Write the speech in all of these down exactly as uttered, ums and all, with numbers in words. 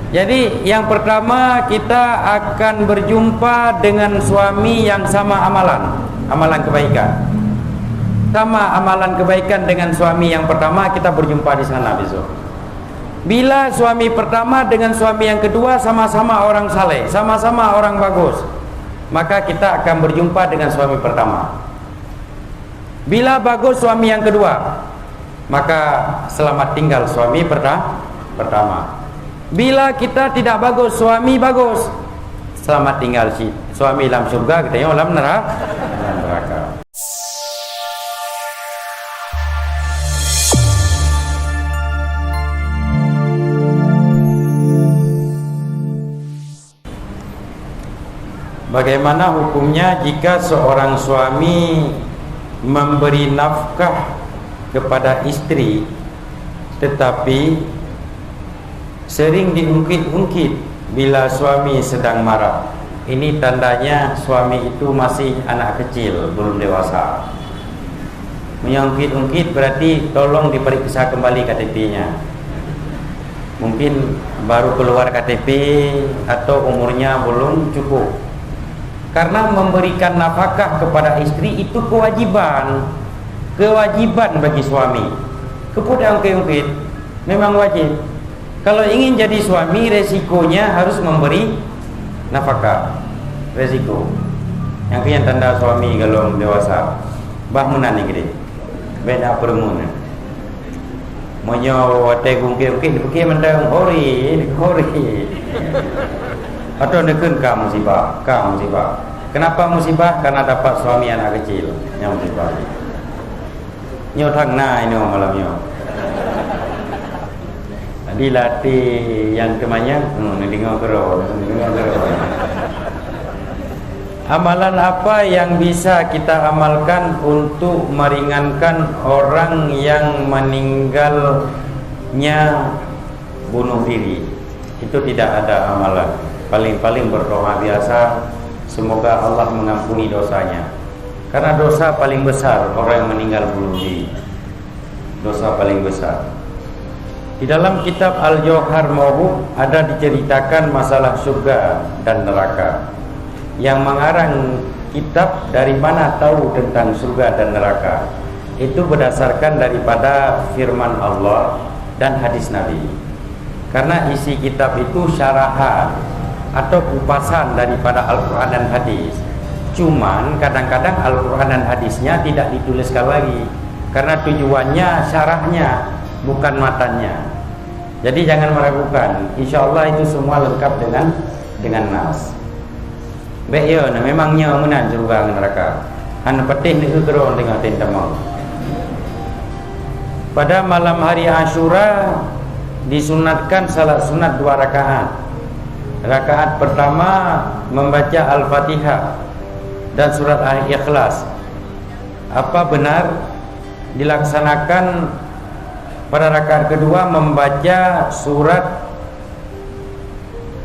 Jadi, yang pertama, kita akan berjumpa dengan suami yang sama amalan, amalan kebaikan. Sama amalan kebaikan dengan suami yang pertama, kita berjumpa di sana besok. Bila suami pertama dengan suami yang kedua sama-sama orang saleh, sama-sama orang bagus, maka kita akan berjumpa dengan suami pertama. Bila bagus suami yang kedua, maka selamat tinggal suami perta-, pertama. Bila kita tidak bagus, suami bagus, selamat tinggal si suami lam syurga, kita nyoe lam nera-, lam neraka. Bagaimana hukumnya jika seorang suami memberi nafkah kepada istri, tetapi sering diungkit-ungkit bila suami sedang marah? Ini tandanya suami itu masih anak kecil, belum dewasa. Meunyoe ungkit-ungkit, berarti tolong diperiksa kembali K T P-nya. Mungkin baru keluar K T P atau umurnya belum cukup. Karena memberikan nafkah kepada istri itu kewajiban. Kewajiban bagi suami. Keupeue ungkit-ungkit? Memang wajib. Kalau ingin jadi suami, resikonya harus memberi nafkah. Resiko. Nyang keuh nyan tanda suami golom dewasa. Bah meunan nyan keudeh. Bèk na peureumeun. Meunyoe watèe geungkét-ungkét, dipikir mantong, "Hori, hori." Atau neukheun, "Ka musibah, ka musibah." Kenapa musibah? Karena dapat suami anak kecil. Nyan musibah. Nyoe that na inoe malam nyoe. Jadi, latih nyang teumanyong, hmm, neudeungoe keudroe, neudeungoe keudroe. Amalan apa yang bisa kita amalkan untuk meringankan orang yang meninggalnya bunuh diri? Itu tidak ada amalan. Paling-paling berdoa biasa, semoga Allah mengampuni dosanya. Karena dosa paling besar orang yang meninggal bunuh diri. Dosa paling besar. Di dalam kitab Al-Jauhar Mauhub ada diceritakan masalah surga dan neraka. Yang mengarang kitab dari mana tahu tentang surga dan neraka? Itu berdasarkan daripada firman Allah dan hadis Nabi. Karena isi kitab itu syarahan atau kupasan daripada Al-Quran dan hadis. Cuman, kadang-kadang Al-Quran dan hadisnya tidak dituliskan lagi. Karena tujuannya syarahnya, bukan matannya. Jadi, jangan meragukan. Insya Allah itu semua lengkap dengan, dengan nas. Bèk yo, nah, memang nyoe meunan syeuruga ngon neuraka. Hana patéh neukheun droe teungoh tem tamong. Pada malam hari Asyura disunatkan salat sunat dua rakaat. Rakaat pertama membaca Al-Fatihah dan surat Al-Ikhlas. Apa benar dilaksanakan pada rakaat kedua membaca surat,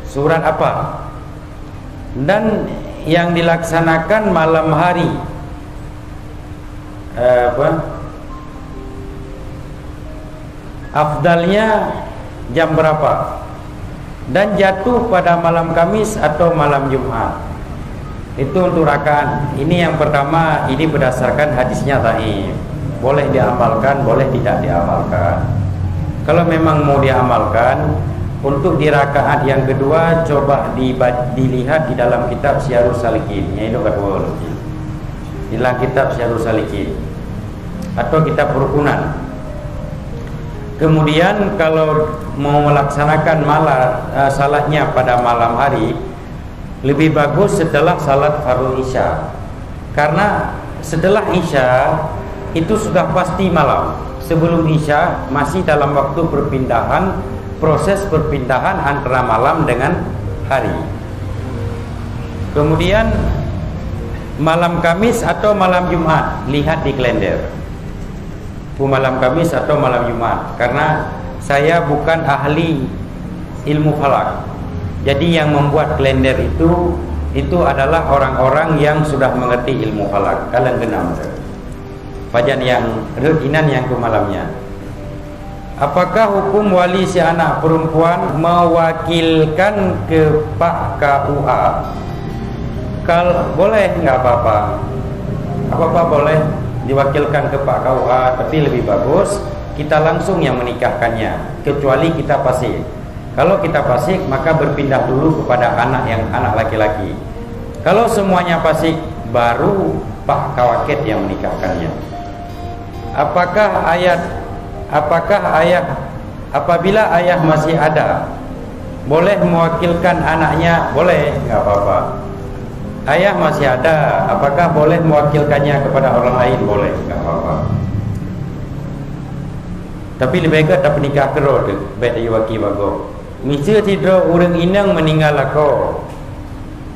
surat apa? Dan yang dilaksanakan malam hari, eh, apa? Afdalnya jam berapa? Dan jatuh pada malam Kamis atau malam Jumat. Itu untuk rakaat. Ini yang pertama, ini berdasarkan hadisnya dhaif. Boleh diamalkan, boleh tidak diamalkan. Kalau memang mau diamalkan, untuk di rakaat yang kedua, coba diba-, dilihat di dalam kitab Siyarus Salikin. Yang itu kedua lagi. Di dalam kitab Siyarus Salikin. Atau kitab Rukunan. Kemudian, kalau mau melaksanakan mala-, eh, salatnya pada malam hari, lebih bagus setelah salat fardu Isya. Karena setelah Isya, itu sudah pasti malam. Sebelum Isya, masih dalam waktu perpindahan, proses perpindahan antara malam dengan hari. Kemudian, malam Kamis atau malam Jumat, lihat di kalender. Peue malam Kamis atau malam Jumat, karena saya bukan ahli ilmu falak. Jadi, yang membuat kalender itu, itu adalah orang-orang yang sudah mengerti ilmu falak. Kalon geunam tu. Pajan nyang rhot inan nyang keu malam nyan. Apakah hukum wali si anak perempuan mewakilkan ke Pak K U A? Kal-, boleh, nggak apa-apa. Apa-apa boleh diwakilkan ke Pak K U A, tapi lebih bagus kita langsung yang menikahkannya, kecuali kita fasik. Kalau kita fasik, maka berpindah dulu kepada anak yang, anak laki-laki. Kalau semuanya fasik, baru Pak Kawaket yang menikahkannya. Apakah ayah, apakah ayah, apabila ayah masih ada, boleh mewakilkan anaknya? Boleh, nggak apa-apa. Ayah masih ada, apakah boleh mewakilkannya kepada orang lain? Boleh, nggak apa-apa. Tapi leubeh gét tapeunikah keudroe teuh, bék tayue waki bagoe. Miseue sidroe ureuëng inong meuninggai lakoe,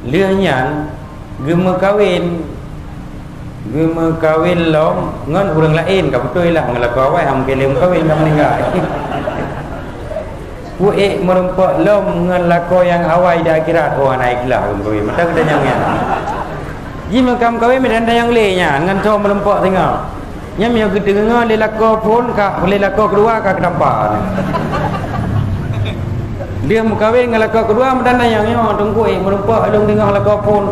lheueh nyan geumeukawen, geumeukawen lom ngon ureuëng laén, ka beutôi lah, ngon lakoe awai han mungken lé meukawen ka meuninggai. Puék meurumpok lom ngon lakoe nyang awai di akhirat, oh, hana ikhlas geumeukawen. Mata geutanyoe nyan. Ji meukam kawen meudan nyang lé nyan ngon tho meurumpok singoh. Nyan meunyoe geuteungoh lé lakoe phon ka, lé lakoe keudua ka keudapa. Dia meukawen ngon lakoe keudua meudan nyang nyoe, teungku, eh, meurumpok lôn teungoh lakoe phon.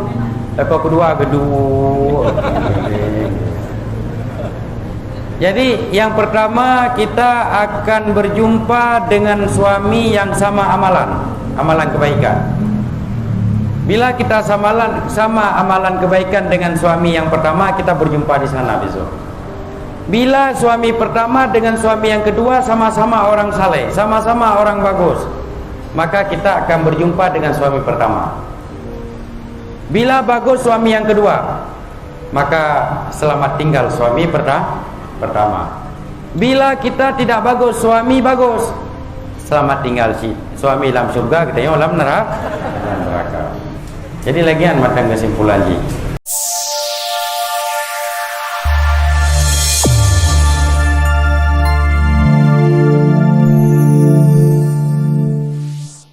Lakoe keudua geuduek. Jadi, yang pertama, kita akan berjumpa dengan suami yang sama amalan, amalan kebaikan. Bila kita samalan, sama amalan kebaikan dengan suami yang pertama, kita berjumpa di sana besok. Bila suami pertama dengan suami yang kedua sama-sama orang saleh, sama-sama orang bagus, maka kita akan berjumpa dengan suami pertama. Bila bagus suami yang kedua, maka selamat tinggal suami perta-, pertama. Bila kita tidak bagus, suami bagus, selamat tinggal si suami lam syurga, kita nyoe lam nera-, lam neraka. Jadi, lagée nyan mantong kesimpulan jih.